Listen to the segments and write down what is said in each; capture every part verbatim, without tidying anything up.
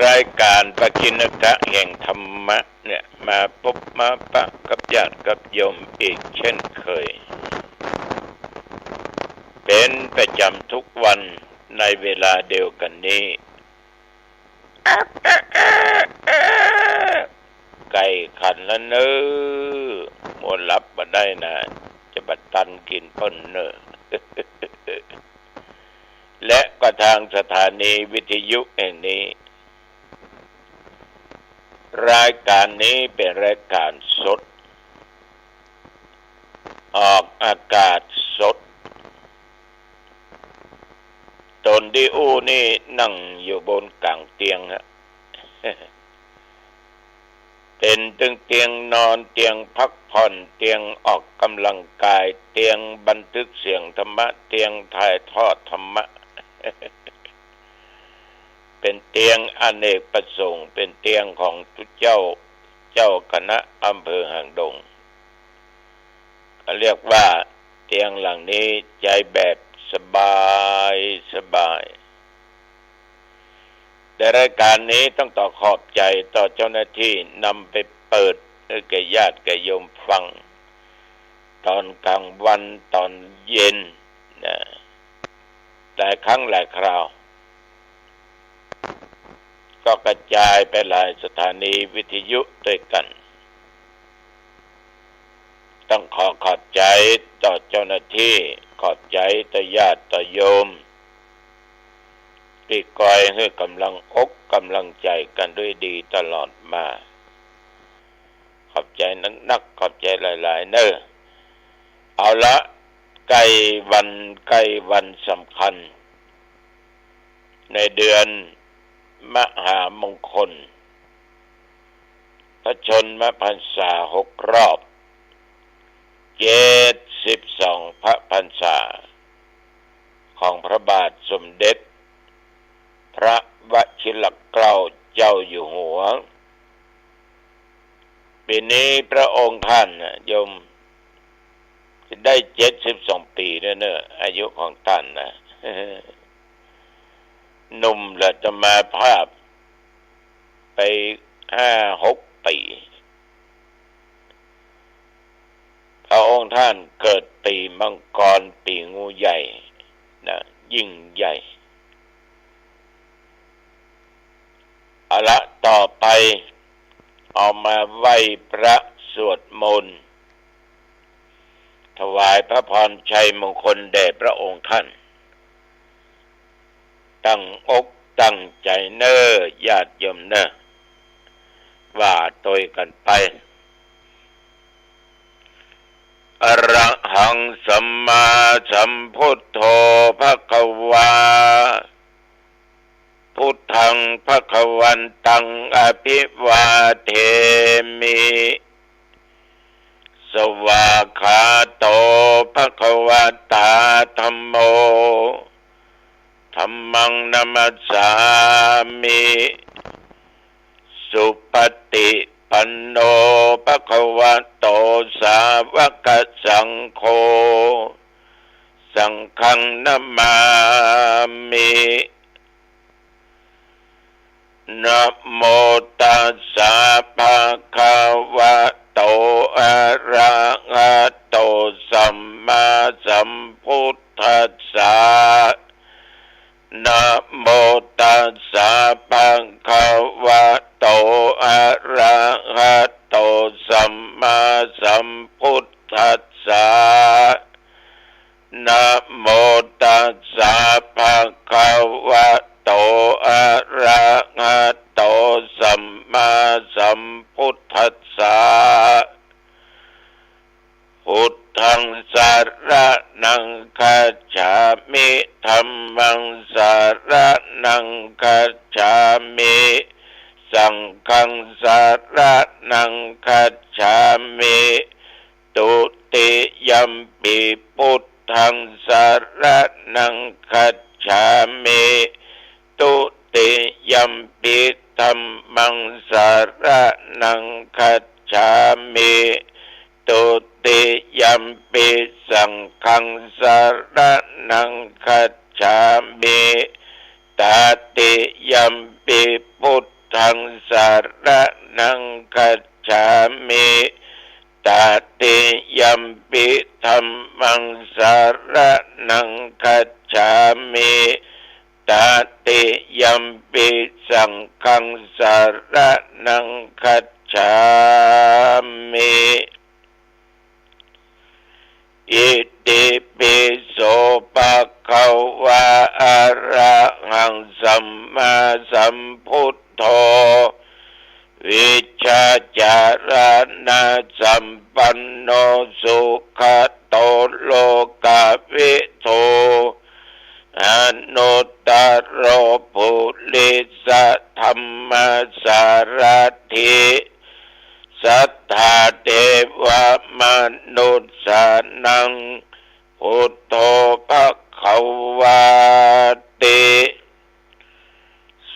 รายการปกิณกะแห่งธรรมะเนี่ย มาปบมาปะกับญาติกับโยมอีกเช่นเคย เป๋นประจ๋ำทุกวันในเวลาเดียวกั๋นนี้ ใก้ขันแล้วเน่อ มัวหลับบ่ได้นะ จะบ่ตันกิ๋นเปิ้นเน่อ และก็ตางสถานีวิทยุแห่งนี้ รายการนี้เป๋นรายการสด ออกอากาศสด ตนตี้อู้นี่นั่งอยู่บนก๋างเตียงฮะ เป๋นตึงเตียงนอน เตียงพักผ่อน เตียงออกกำลังกาย เตียงบันทึกเสียงธรรมะ เตียงถ่ายทอดธรรมะ เป๋นเตียงอเนกประสงค์ เป๋นเตียงของตุ๊เจ้า เจ้าคณะอำเภอหางดง เขาเรียกว่าเตียงหลังนี้ใจ๊แบบสบายสบาย แต่รายการนี้ต้องขอขอบใจ๋ต่อเจ้าหน้าตี้นำไปเปิดหื้อแก่ญาติแก่โยมฟัง ต๋อนก๋างวันต๋อนเย็นนะ หลายครั้งหลายคราว ก็กระจายไปหลายสถานีวิทยุตวยกั๋น ต้องขอขอบใจ๋ต่อเจ้าหน้าตี้ ขอบใจ๋ต่อญาติต่อโยม ตี้คอยหื้อกำลังอกกำลังใจ๋กั๋นด้วยดีตลอดมา ขอบใจ๋นักๆ ขอบใจ๋หลายๆ เน่อ เอาละ ใก้วัน ใก้วันสำคัญ ในเดือนมหามงคล พระชนมพรรษาหกรอบ เจ็ดสิบสองพระพรรษา ของพระบาทสมเด็จพระวชิรเกล้าเจ้าอยู่หัว ปี๋นี้พระองค์ท่านน่ะโยม จะได้เจ็ดสิบสองปี๋แล้วเน่อ อายุของท่านนะ หนุ่มเหลืออาตมาภาพไปห้าหกปี๋ พระองค์ท่านเกิดปี๋มังกร ปี๋งูใหญ่นะ ยิ่งใหญ่ เอาละ ต่อไป เอามาไหว้พระสวดมนต์ ถวายพระพรชัยมงคลแด่พระองค์ท่าน ตั้งอกตั้งใจ๋เน่อ ญาติโยมเน่อ ว่าตวยกั๋นไป อะระหังสัมมาสัมพุทโธ ภะคะวา พุทธัง ภะคะวันตัง อะภิวาเทมิ สวากขาโต ภะคะวะตา ธัมโม ธัมมัง นะมัสสามิ สุปฏิปันโน ภะคะวะโต สาวกสังโฆ สังฆัง นะมามิ นะโมตัสสะ ภะคะวะโต อะระหะโต สัมมาสัมพุทธัสสะ นะโมตัสสะ ภะคะวะโต อะระหะโต สัมมาสัมพุทธัสสะ นะโมตัสสะ ภะคะวะโต อะระหะโต สัมมาสัมพุทธัสสะ พุทธัง สะระณัง คัจฉามิ ธัมมัง สะระณัง คัจฉามิ สังฆัง สะระณัง คัจฉามิ ตุติยัมปิ พุทธัง สะระณัง คัจฉามิ ตุติยัมปิ ธัมมัง สะระณัง คัจฉามิ ตุติยัมปิ สังฆัง สะระณัง คัจฉามิ ตติยมปิพุทธังสรณังคัจฉามิ ตติยมปิธัมมังสรณังคัจฉามิ ตติยมปิสังฆังสรณังคัจฉามิ อิติปิโสภะคะวะ อะระหังสัมมาสัมพุทโธ วิชชาจารณะสัมปันโน สุขะโต โลกะวิทู อนุตตะโร ปุริสะธัมมะสารถิ สัตถาเทวะมนุสสานัง พุทโธภะคะวาติ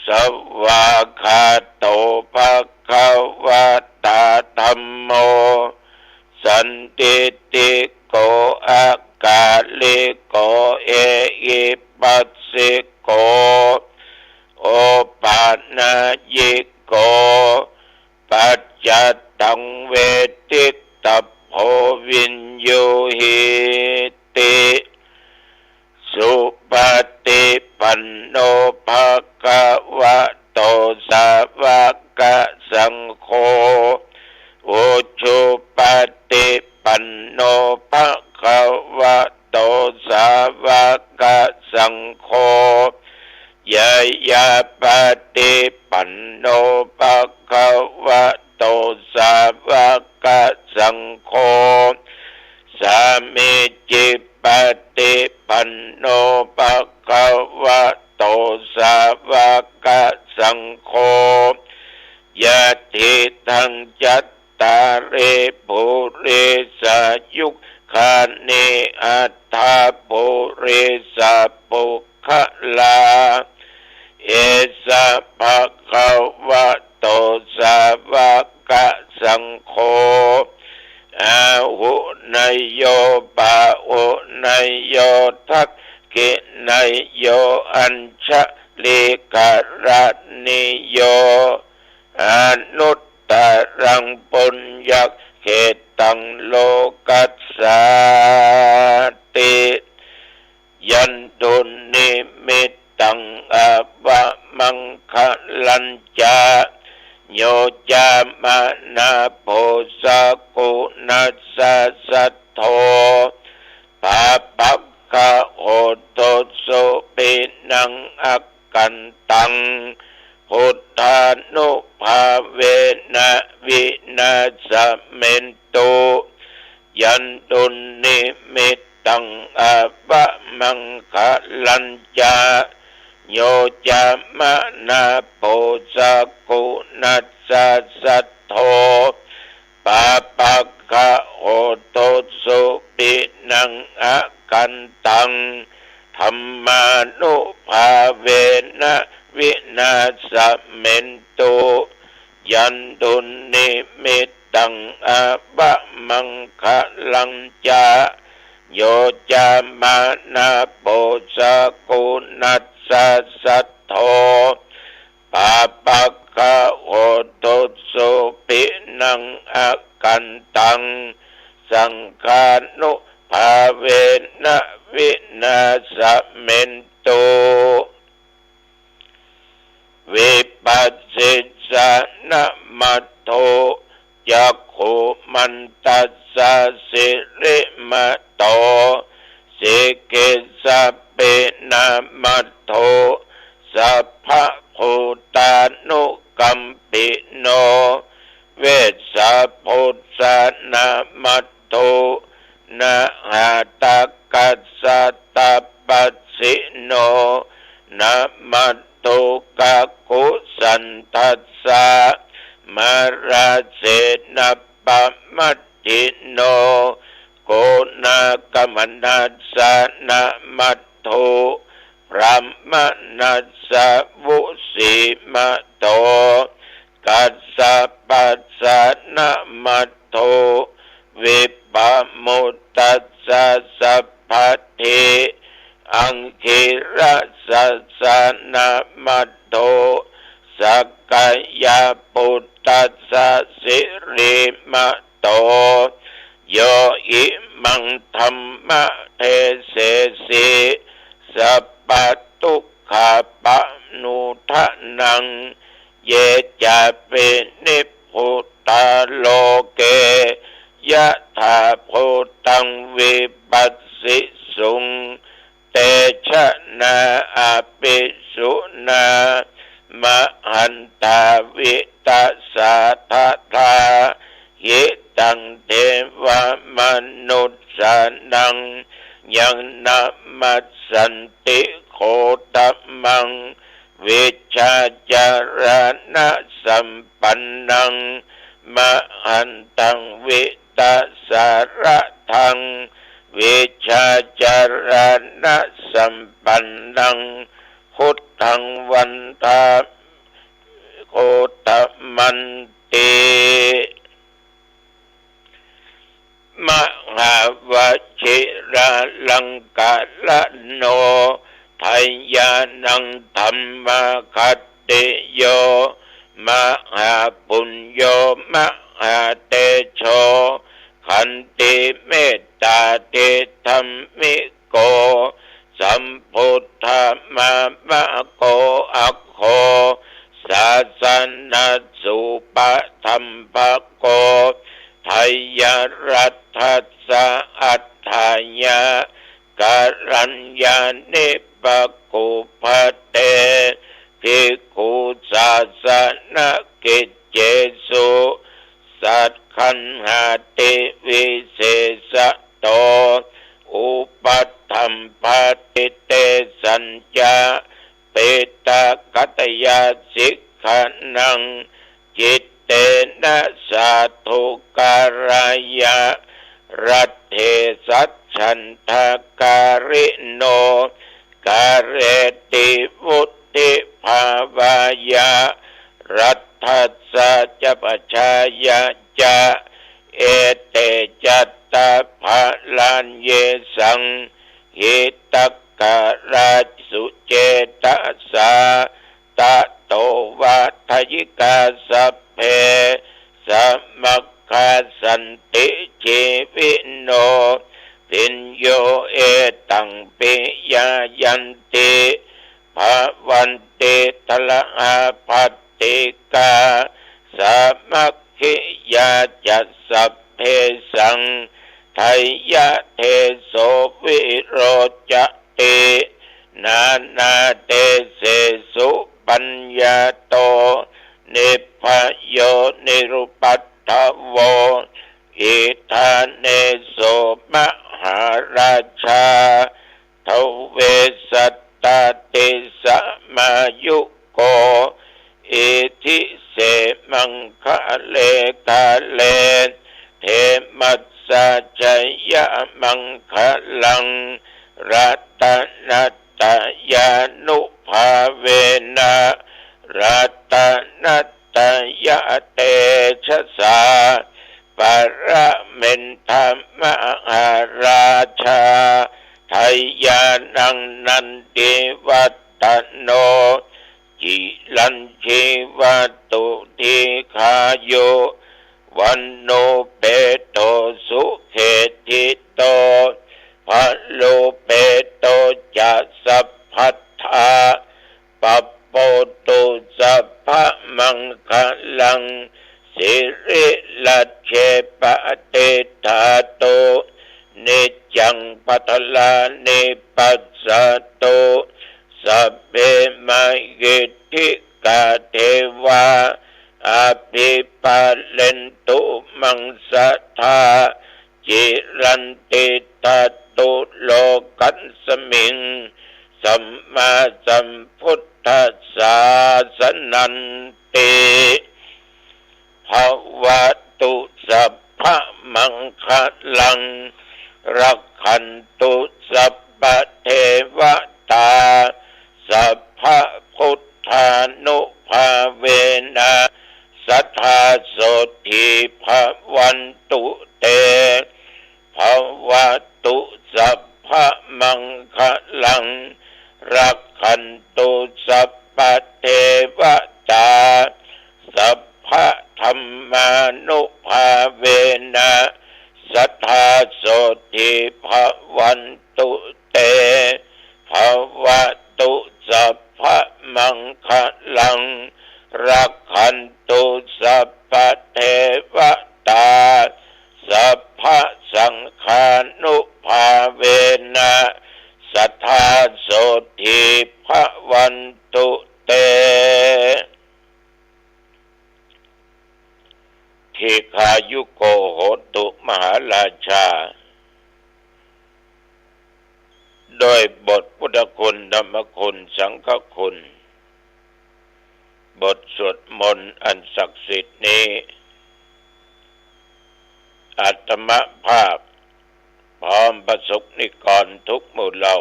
สวากขาโตภะคะวะตา ธัมโม สันทิฏฐิโก อะกาลิโก เอหิปัสสิโก โอปะนายิโก ปัจจัตตังเวทิตะโพ วิญญูหิติ สุปะฏิปันโน ภะคะวะโต สาวะกะสังโฆ อุจุปะฏิปันโน ภะคะวะโต สาวะกะสังโฆ ญาญาปะฏิปันโน ภะคะวะโต สาวะกะสังโฆ สามีจิปะฏิปันโน ภะคะวะโต สาวะกะสังโฆ ยะถิตัง จัตตาริ ปุริสายุคานิ อัตถาปุริสะปุคคลา เอสะภะคะวะโต สาวะกะสังโฆ อาหุเนยโย ปาหุเนยโย ทักขิเนยโย อัญชลีกะรณีโย อนุตตะรังปุญญะเขตัง โลกัสสาติ ยันตุนิมิตตัง อาวะมังคะลัญจะ โยจามะนา โภชะกุณัสสะ สัทโธ ปาปะกะโห ตุสุขินัง อะกันตัง พุทธานุภาเวนะ วินาสเมนตุ ยันตุนิมิตตัง อาวะมังคะลัญจะ โยจามะนา โภชะกุณัสสะ สัทโธ ปาปะกะโห ตุสุขินัง อะกันตัง ธัมมานุภาเวนะ วินาสเมนตุ ยันตุนิมิตตัง อาวะมังคะลัญจะ โยจามะนา โภชะกุณัสสะ สัทโธ ปาปะกะโห ตุสุขินัง อะกันตัง สังฆานุภาเวนะ วินาสเมนตุ วิปัสสิสะนะมัตโธ จักขุมันตัสสะ สิริมะโต สีเกสะเปนะมัตโธ สัพพะภูตานุกัมปิโน เวสสะปุสสะนะมัตโธ นะหะตะกัสสะ ตะปัสสิโน นะมัตโธ กะกุสันทัสสะ มาราเสนะปะมัตถิโน โกนากมนัสสะนะมัตโธ พรหมนัสสะ วุสีมะโต กัสสะปัสสะนะมัตโธ วิปะมุตตัสสะ สัพพะเท อังคีรสสานะมัทโธ สกยปุตตัสสะสิริมโต โยอิมังธัมมะเดเสสิ สัพพะทุกขะปะมุทะนัง เยจะปินิพพุตตาโลเก ยะถาภูตังวิปัสสิสุง เตชะนาอะภิสุนา มหันตาวิตะสาทะธา หิตังเทวะมนุสสานัง ยังนะมัสสันติโคตมัง วิชาจารณะสัมปันนัง มหันตังวิตะสาระธัง วิชาจารณะสัมปันนัง พุทธังวันทาโคตมันติ มหาวชิราลังกะละโน ไทยานังธัมมาคัตติโย มหาปุญโญ มหาเตโช ขันติเมตตาธิธัมมิโก สัมพุทธมามะโก อัคโค สาสนะสูปะธัมภโก ไทยรัตถัสสะอัฏฐายะ กะรัญญานิปะกุปปะเต ภิกขุสาสนะกิจเจสุ สักขันหาติวิเศษโต อุปัฏฐัมภาติเตสัญจะ ปิตะกัตตยาสิกขานัง จิตเตนะสาธุการายะ รัตเถสัชชันทะการิโน กาเรติวุฒิภาวายะ รัตถัสสะจะปะชายะจะ เอเตจัตตาภะลาเยสัง หิตะกะราชสุเจตสา ตะโตวาทะยิกาสัพเพ สะมัคคาสันติจีวิโน ภิญโญ เอตัง ปิยายันติ ภะวันติ ทะละหาภัตติกา สามัคคียาจะสัพเพสัง ไทยะเทโส วิโรจติ นานาเตเสสุ ปัญญาโต นิพพะโย นิรุปัฏฐโว อิฏฐาเนโส มหาราชา ทเวสัตตาติสมายุโก อิทธิเส มังคะเล กาเล เทมัสสะ ชยะมังคะลัง รัตนะตยานุภาเวนะ รัตนะตยะเตชะสา ปะระเมนทะมหาราชา ไทยานัง นันทิวัตตโน จิรัญชีวะตุ ดีฆายุ วัณโณ เปโต สุเข ทิโต พะโล เปโต จะ สัพพัทธา ปะโปตุ สัพพะมังคะลัง สิริรัจเช ปะติฏฐาตุ นิจจัง ปัฏฐลานิปัสสะตุ สัพเพ มะหิทธิกา เทวา อะภิปาเลนตุ มังสะทา จิรันติฏฐัตตุ โลกัสมิง สัมมาสัมพุทธัสสะ สะนันติ ภะวะตุ สัพพะมังคะลัง รักขันตุ สัพพะเทวะตา สัพพะพุทธานุภาเวนะ สะทา โสตถี ภะวันตุ เต ภะวะตุ สัพพ พะมังคะลัง รักขันตุ สัพพะเทวะตา สัพพะธัมมานุภาเวนะ สะทา โสตถี ภะวันตุ เต ภะวะตุ สัพพะมังคะลัง รักขันตุ สัพพะเทวะตา สัพพะสังฆานุภาเวนะ สะทา โสตถี ภะวันตุ เต ทีฆายุโก โหตุ มหาราชา ด้วยบทพุทธคุณ ธรรมคุณ สังฆคุณ บทสวดมนต์อันศักดิ์สิทธิ์นี้ อาตมาภาพพร้อมพระสงฆ์นิกรทุกหมู่เหล่า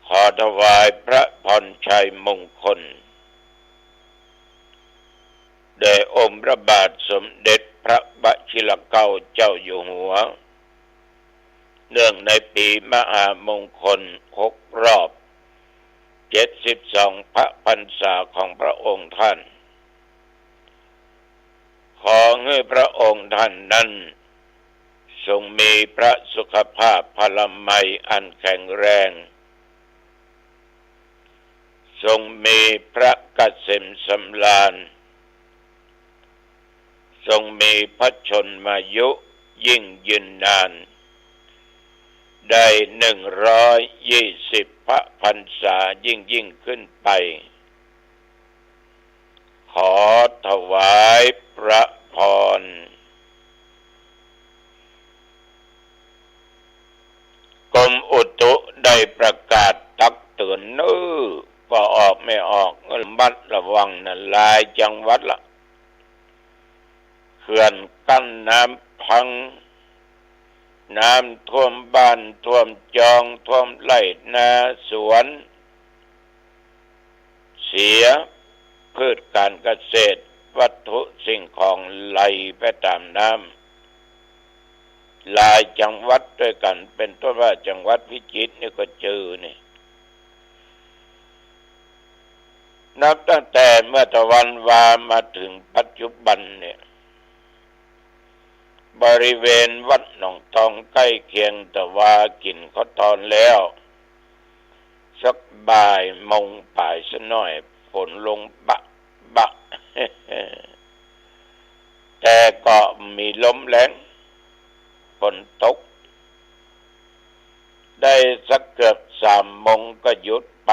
ขอถวายพระพรชัยมงคล แด่องค์พระบาทสมเด็จพระวชิรเกล้าเจ้าอยู่หัว เนื่องในปีมหามงคลครบรอบ เจ็ดสิบสอง พระพรรษาของพระองค์ท่าน ขอหื้อพระองค์ท่านนั้น ทรงมีพระสุขภาพพลามัยอันแข็งแรง ทรงมีพระเกษมสำราญ ทรงมีพระชนมายุยิ่งยืนนาน ได้หนึ่งร้อยยี่สิบพระพรรษายิ่งๆ ขึ้นไป ขอถวายพระพร กรมอุตุได้ประกาศตักเตือนเน้อ ป้อออกแม่ออก ระมัดระวังนะ หลายจังหวัดละ เขื่อนกั้นน้ำพัง น้ำท่วมบ้าน ท่วมจอง ท่วมไร่นาสวน เสีย พืชการเกษตร วัตถุสิ่งของไหลไปต๋ามน้ำ หลายจังหวัดด้วยกั๋น เป๋นต้นว่าจังหวัดพิจิตรนี่ก็จื้อนี่ นับตั้งแต่เมื่อตะวันวามาเถิงปัจจุบันเนี่ย บริเวณวัดหนองตองใก้เคียง ตะวากิ๋นข้าวตอนแล้ว สักบ่ายโมงป๋ายสักหน่อย ฝนลงบะบะ แต่ก็มีลมแรง ฝนตก ได้สักเกือบสามโมงก็หยุดไป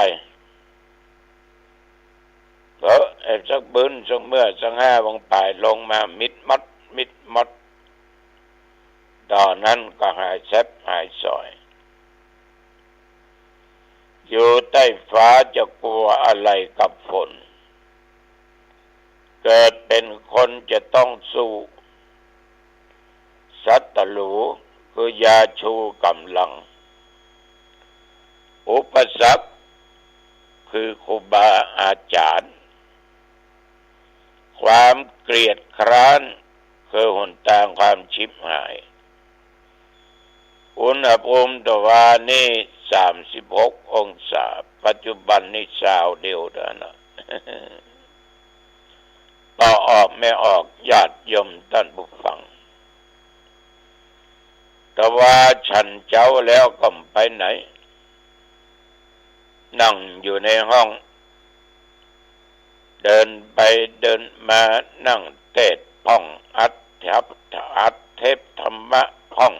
เออ ไอ้สักบึนสักเมื่อสักห้าโมงป๋ายลงมามิดมด มิดมด ต๋อนนั้นก็หายแซบหายสอย อยู่ใต้ฟ้าจะกลัวอะไรกับฝน เกิดเป๋นคนจะต้องสู้ ศัตรูคือยาชูก๋ำลัง อุปสรรคคือครูบาอาจ๋ารย์ ความเกลียดคร้านคือหนตางความฉิบหาย อุณหภูมิตะวานี่สามสิบหกองศา ปัจจุบันนี่ซาวเดียวเต้านั้นนะ ป้อออกแม่ออก ญาติโยมต้านผู้ฟัง ตะวาฉันเจ๊าแล้วก็บ่ไปไหน นั่งอยู่ในห้อง เดินไปเดินมา นั่งเทศน์พ่อง อัดทับ อัดเทปธรรมะพ่อง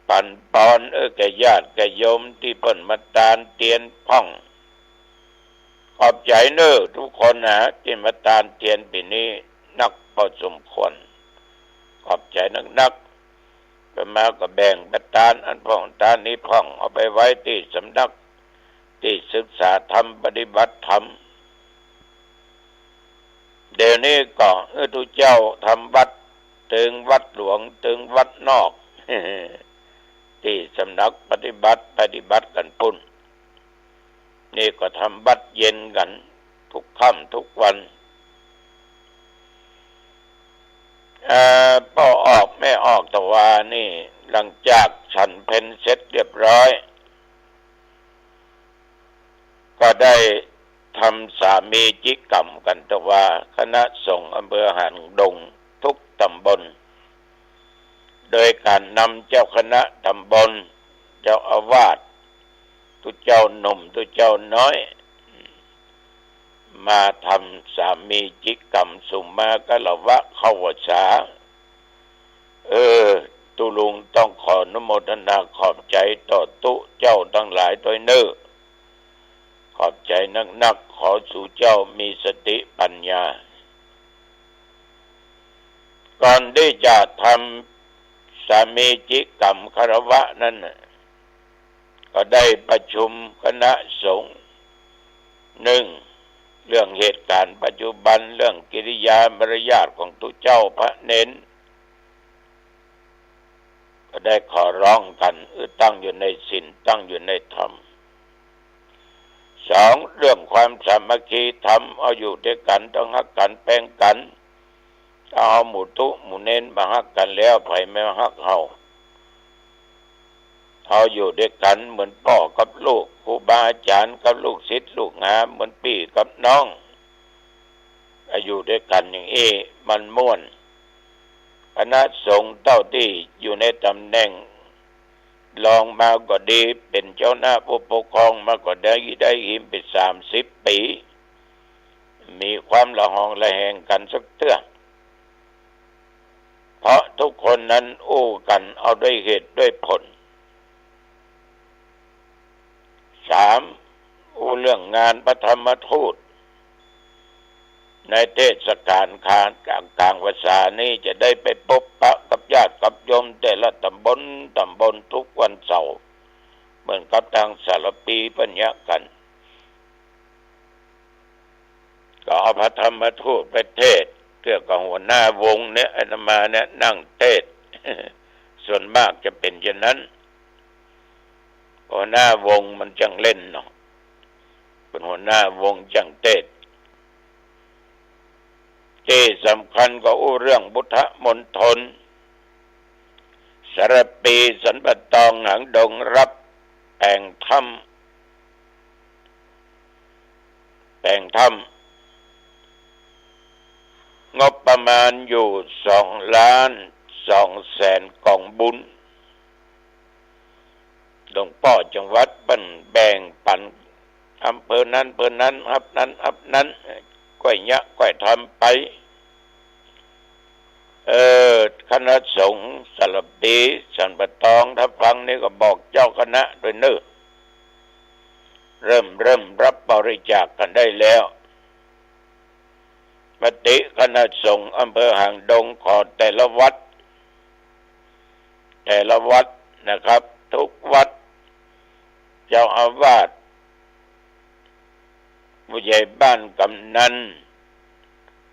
ปั๋นปอน เออ แก่ญาติแก่โยมตี้เปิ้นมาตานเตียนพ่อง ขอบใจ๋เน้อทุกคนนะ ตี้มาตานเตียนปี๋นี้นักพอสมควร ขอบใจ๋นักๆ อาตมาก็แบ่งไปตานอันพ่องตานนี้พ่อง เอาไปไว้ตี้สำนัก ตี้ศึกษาธรรมปฏิบัติธรรม เดี๋ยวนี้ก็ เออ ตุ๊เจ้าทำวัดเถิงวัดหลวงเถิงวัดนอก ตี้สำนักปฏิบัติ ปฏิบัติกั๋นปุ้น นี่ก็ทำวัดเย็นกั๋นทุกค่ำทุกวัน เอ่อ ป้อออกแม่ออกตะวานี่ หลังจากฉันเพลเสร็จเรียบร้อย ก็ได้ทำสามีจิกรรมกัน แต่ว่าคณะสงฆ์อำเภอหางดงทุกตำบล โดยการนำเจ้าคณะตำบล เจ้าอาวาส ตุ๊เจ้าหนุ่มตุ๊เจ้าน้อย มาทำสามีจิกรรม สุมาคารวะเข้าพรรษา เออ ตุ๊ลุงต้องขออนุโมทนาขอบใจ๋ต่อตุ๊เจ้าตังหลายตวยเน่อ ขอบใจ๋นักๆ ขอสูเจ้ามีสติปัญญา ก่อนตี้จะทำสามีจิกรรมคารวะนั้นน่ะ ก็ได้ประชุมคณะสงฆ์ นึ่ง เรื่องเหตุก๋ารณ์ปัจจุบัน เรื่องกิริยามารยาทของตุ๊เจ้าพระเณร ก็ได้ขอร้องกั๋น เออ ตั้งอยู่ในศีล ตั้งอยู่ในธรรม สอง เรื่องความสามัคคีธรรม เอาอยู่ตวยกั๋น ต้องฮักกั๋น แปงกั๋น ถ้าเอาหมู่ตุ๊หมู่เณรบ่ฮักกั๋นแล้ว ใผบ่ฮักเฮา เอาอยู่ตวยกั๋นเหมือนป้อกับลูก ครูบาอาจ๋ารย์กับลูกศิษย์ลูกหา เหมือนปี้กับน้อง เอาอยู่ตวยกั๋นอย่างอี้มันม่วน คณะสงฆ์เต้าตี้อยู่ในต๋ำแหน่งรองมาก็ดี เป๋นเจ้าหน้าผู้ปกครองมาก็ดี ได้หิมไปสามสิบปี๋ มีความละหองละแหงกั๋นสักเตื้อ เพราะทุกคนนั้นอู้กั๋นเอาด้วยเหตุด้วยผล สาม อู้เรื่องงานพระธรรมทูต ในเทศกาลก๋าง ก๋างพรรษานี้จะได้ไปปบปะกับญาติกับโยมแต่ละต๋ำบล ต๋ำบลทุกวันเสาร์ เหมือนกับตางสารภีเปิ้นเยียะกั๋น ก็เอาพระธรรมทูตไปเทศน์ เตื้อกับหัวหน้าวงเนี่ย อาตมาเนี่ยนั่งเทศน์ ส่วนมากจะเป๋นอย่างนั้น หัวหน้าวงมันจั้งเล่นเนาะ เป๋นหัวหน้าวงจั้งเทศน์ ตี้สำคัญก็อู้เรื่องพุทธมณฑล สารภี สันป่าตอง หางดง รับแป๋งถ้ำ แป๋งถ้ำ งบประมาณอยู่สองล้านสองแสนกองบุญ หลวงป้อจังหวัดเปิ้นแบ่งปั๋น อำเภอนั้นอำเภอนั้น ฮับนั้นฮับนั้น ก้อยเยียะก้อยทำไป เออ คณะสงฆ์สารภี สันป่าตอง ถ้าฟังนี่ก็บอกเจ้าคณะตวยเน่อ เริ่ม เริ่มรับบริจาคกั๋นได้แล้ว มติคณะสงฆ์อำเภอหางดง ขอแต่ละวัด แต่ละวัดนะครับ ทุกวัด เจ้าอาวาส ผู้ใหญ่บ้าน กำนัน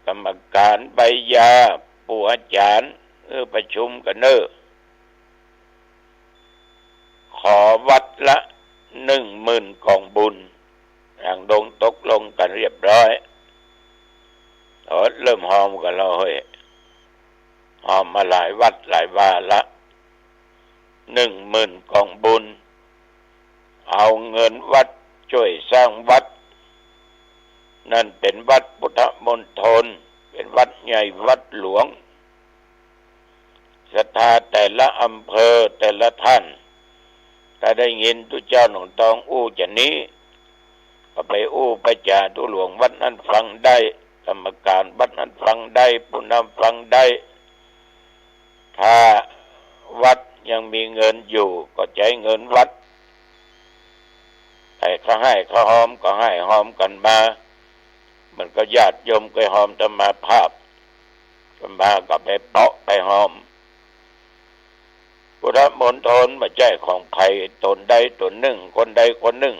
กรรมการ ใบหญ้า ปู่อาจ๋ารย์ เออ ประชุมกั๋นเน่อ ขอวัดละหนึ่งหมื่นกองบุญ หางดงตกลงกั๋นเรียบร้อย เออ เริ่มฮอมกั๋นแล้วเฮ้ย ฮอมมาหลายวัดหลายวาละ หนึ่งหมื่นกองบุญ เอาเงินวัดจ้วยสร้างวัด นั่นเป๋นวัดพุทธมณฑล เป๋นวัดใหญ่วัดหลวง ศรัทธาแต่ละอำเภอแต่ละท่าน ถ้าได้ยินตุ๊เจ้าหนองตองอู้จานี้ ก็ไปอู้ไปจ๋าตุ๊หลวงวัดนั้นฟังได้ กรรมการวัดนั้นฟังได้ ผู้นำฟังได้ ถ้าวัดยังมีเงินอยู่ก็ใจ๊เงินวัด ใผเขาหื้อเขาฮอมก็หื้อฮอมกั๋นมา เหมือนกับญาติโยมเกยฮอมอาตมาภาพ อาตมาก็ไปเปาะไปฮอม พุทธมณฑลบ่ใจ้ของใผต๋นใดต๋นนึ่ง คนใดคนนึ่ง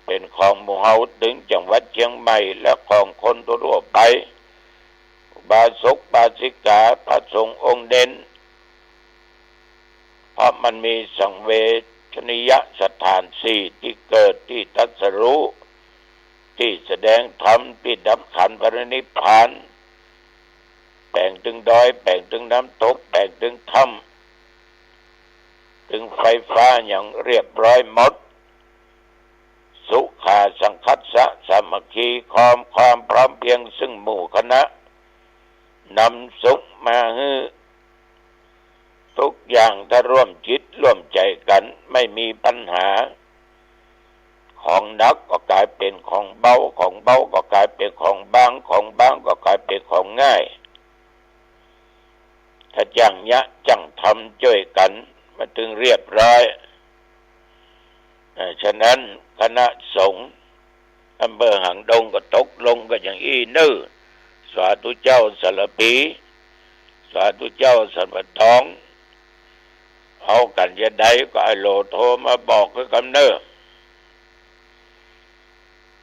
เป๋นของหมู่เฮาตึงจังหวัดเจียงใหม่และของคนทั่วๆ ไป อุบาสกอุบาสิกา พระสงฆ์องค์เณร เพราะมันมีสังเวชนียสถานสี่ ตี้เกิด ตี้ตรัสรู้ ตี้แสดงธรรม ตี้ดับขันธ์ปรินิพพาน แป๋งตึงดอย แป๋งตึงน้ำตก แป๋งตึงถ้ำ ตึงไฟฟ้าหยังเรียบร้อยหมด สุขาสังคัสสะ สามัคคี ความ ความพร้อมเพรียงซึ่งหมู่คณะ นำสุขมาหื้อ ทุกอย่างถ้าร่วมจิตร่วมใจกั๋น ไม่มีปัญหา ของหนักก็ก๋ายเป๋นของเบา ของเบาก็ก๋ายเป๋นของบาง ของบางก็ก๋ายเป๋นของง่าย ถ้าจั้งเยียะจั้งทำจ้วยกั๋น มันตึงเรียบร้อย เอ่อ ฉะนั้นคณะสงฆ์อำเภอหางดงก็ตกลงกั๋นอย่างอี้เน่อ สาธุเจ้าสารภี สาธุเจ้าสันปะตอง เอากั๋นจะใดก็ไอ้โหลโทรมาบอกหื้อกำเน่อ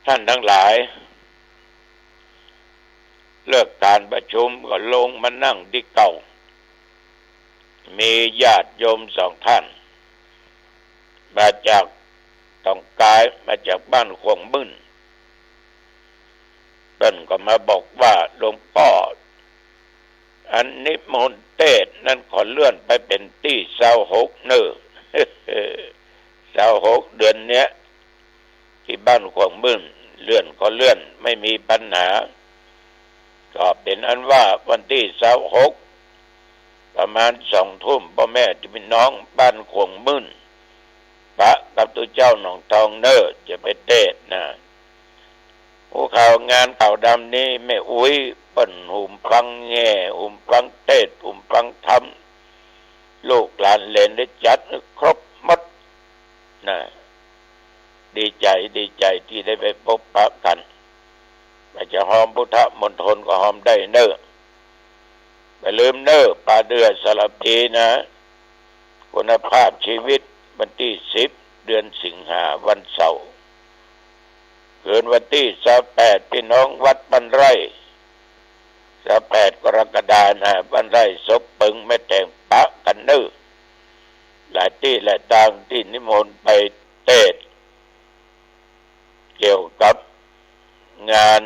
ท่านตังหลาย เลิกก๋านประชุมก็ลงมานั่งตี้เก่า มีญาติโยมสองท่าน มาจากต๋องกาย มาจากบ้านขวงมื่น เปิ้นก็มาบอกว่า หลวงป้อ อันนิมนต์เตสน์นั้นขอเลื่อนไปเป๋นตี้ซาวหกเน่อ ซาวหกเดือนเนี้ย ตี้บ้านขวงมื่น เลื่อนก็เลื่อน ไม่มีปัญหา ก็เป๋นอันว่าวันตี้ซาวหก ประมาณสองทุ่ม ป้อแม่ตี้ปี้น้องบ้านขวงมื่น ปะกับตุ๊เจ้าหนองทองเน่อ จะไปเตสน์นะ หัวข่าวงานข่าวดำนี้แม่อุ๊ยเปิ้นหูฟังแห่ หูฟังเตสน์ หูฟังธรรม ลูกหลานเหลนได้จัดครบหมดนะ ดีใจ๋ ดีใจ๋ตี้ได้ไปปบปะกั๋น ว่าจะฮอมพุทธมณฑลก็ฮอมได้เน่อ บ่าลืมเน่อ ป๋าเดื่อสารภีนะ คุณภาพชีวิต วันตี้สิบ เดือนสิงหา วันเสาร์ คืนวันตี้ซาวแปด ปี้น้องวัดบ้านไร่ ซาวแปด กรกฎานะ บ้านไร่ศพเปิงแม่แตง ปะกั๋นเน่อ หลายตี้หลายตางตี้นิมนต์ไปเตสน์ เกี่ยวกับงาน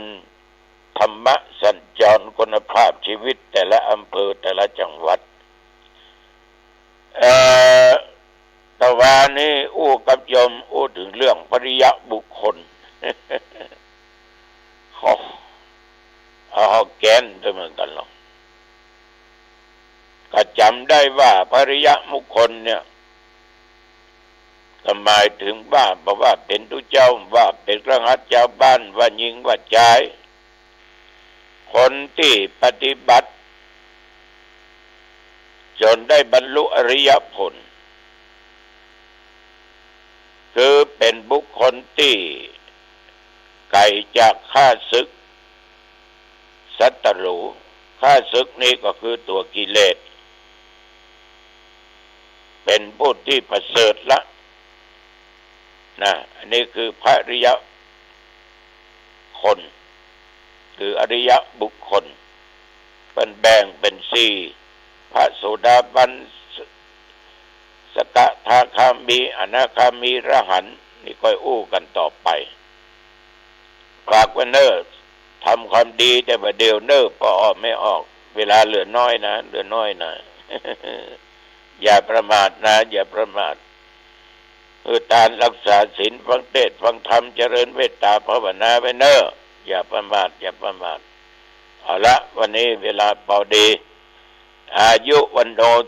ธรรมสัญจรคุณภาพชีวิตแต่ละอำเภอแต่ละจังหวัด เอ่อ ตะวานี้อู้กับโยมอู้เถิงเรื่องพริยบุคคล โอ้ เอาเฮาแก่นตวยเหมือนกั๋นลอ ก็จ๋ำได้ว่าพริยบุคคลเนี่ย ก็หมายเถิงว่า บ่ว่าเป๋นตุ๊เจ้า ว่าเป๋นคฤหัสถ์จาวบ้าน ว่าญิงว่าจาย คนตี้ปฏิบัติจ๋นได้บรรลุอริยผล คือเป๋นบุคคลตี้ไก๋จากข้าศึกศัตรู ข้าศึกนี้ก็คือตั๋วกิเลส เป๋นผู้ตี้ประเสริฐละ นะ อันนี้คือพริยคน คืออริยบุคคล เปิ้นแบ่งเป๋นสี่ พระโสดาบัน ส- สกทาคามี อนาคามี อรหันต์ นี่ก้อยอู้กั๋นต่อไป ฝากไว้เน่อ ทำความดีแต่บ่าเดี่ยวเน่อ ปอออกไม่ออก เวลาเหลือน้อยนะ เหลือน้อยนะ อย่าประมาทนะ อย่าประมาท หื้อตานรักษาศีล ฟังเตสน์ฟังธรรม เจริญเมตตาภาวนาไว้เน่อ อย่าประมาท อย่าประมาท เอาละ วันนี้เวลาปอดี อายุวัณโณ